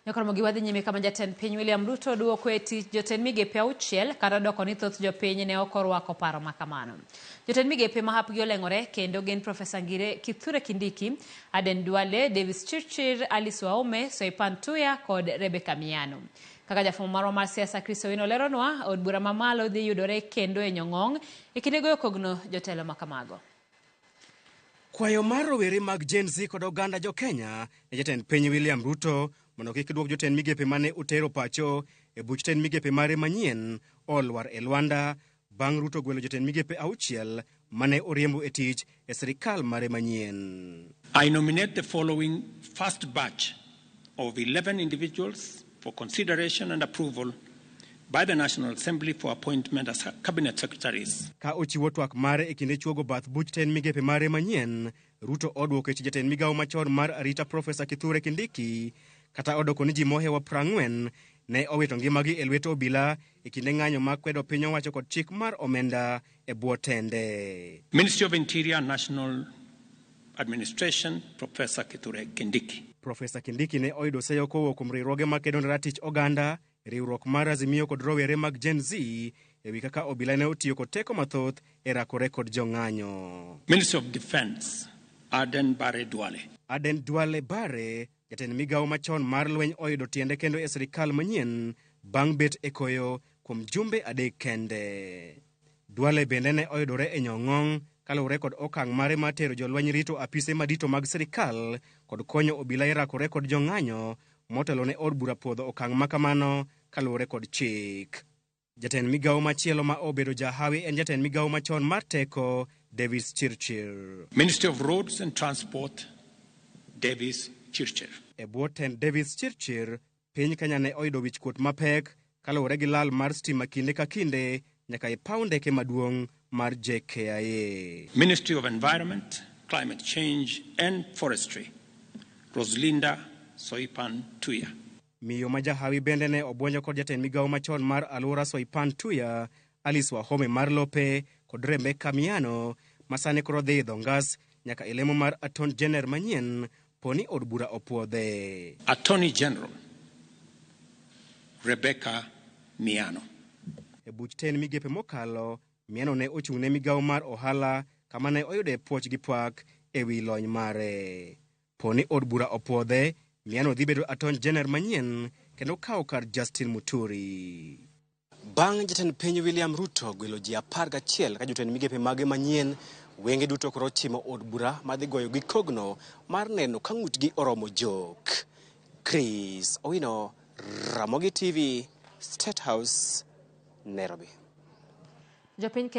Nyakoromo wadhi nyime kama jatend piny William Ruto duoko e tich jotend migepe auchiel kata doko ni thoth jopiny ne ok orwako paro ma kamano. Jotend migepe ma hapgi oleng'ore kendo gin Profesa Ngire Kithure Kindiki, Aden Duale, Davis Chirchir, Alice Wahome, Soipan Tuya kod Rebecca Miano. Kaka jafwambo marwa mar siasa Chris Owino leronwa, od bura mamalo dhi yudore kendo e nyong'ong' e kinde goyo kogno jotelo ma kamago. Kwayo mar rowere mag Gen Z kod oganda jo Kenya ne jatend piny William Ruto mondo kik duok jotend migepe mane otero pacho e buch tend migepe mare manyien olwar e lwanda bang' Ruto gwelo jotend migepe auchiel mane oriembo e tich e sirikal mare manyien. I nominate the following first batch of 11 individuals for consideration and approval by the National Assembly for appointment as cabinet secretaries. Ka ochiwo twak mare e kinde chuogo bath buch tend migepe mare manyien, Ruto odwoko e tich jatend migawo machon mar arita Profesa Kithure Kindiki kata odoko ni ji mohewo 40 ne owito ngimagi e lwet obila e kinde ng'anyo mag kwedo piny owacho kod chik mar omenda e bwo tende. Ministry of Interior National Administration, Professor Kithure Kindiki. Profesa Kindiki ne oyudo seyo kowuok kuom riwruoge makedo ne ratich oganda, riwruok mar Azimio kod rowere mag Gen Z e wi kaka obila ne otiyo kod teko mathoth e rakore kod jong'anyo. Ministry of Defense, Aden Bare Duale. Aden Duale Bare, jatend migawo machon mar lweny oyudo tiende kendo e sirikal manyien bang' bet e koyo kuom jumbe 3 kende. Duale bende ne oyudore e nyong'ong' kaluwore kod okang' mare mar tero jolweny rito apise madito mag sirikal kod konyo obila e rakore kod jong'anyo motelo ne od bura puodho okang' ma kamano kaluwore kod chik. Jatend migawo machielo ma obedo jahawi en jatend migawo machon mar teko Davis Chirchir. Ministry of Roads and Transport, Davis Chirchir. E bwo tend Davis Chirchir, piny Kenya ne oyudo wichkuot mapek kaluwore gi lal mar stima kinde ka kinde nyaka e paw ndeke maduong' mar JKIA. Ministry of Environment, Climate Change and Forestry, Roselinda Soipan Tuya. Miyo ma jahawi bende ne obwonjo kod jatend migawo machon mar alwora Soipan Tuya, Alice Wahome mar Lope kod Rebecca Miano ma sani koro dhi idho ngas nyaka e lemo mar Attorney General manyien poni od bura opuodhe. Attorney General Rebecca Miano. E buch tend migepe mokalo, Miano ne ochung' ne migawo mar ohala kama ne oyude puoch gi pak e wi lony mare. Poni od bura opuodhe, Miano dhi bedo Attorney General manyien kendo kawo kar Justin Muturi. Bang' jatend piny William Ruto gwelo ji 11 ka jotend migepe mage manyien, wenge duto koro ochimo od bura madhi goyo gi kogno mar neno ka ng'utgi oromo jok. Chris Owino, Ramogi TV, State House, Nairobi. Jopiny Kenya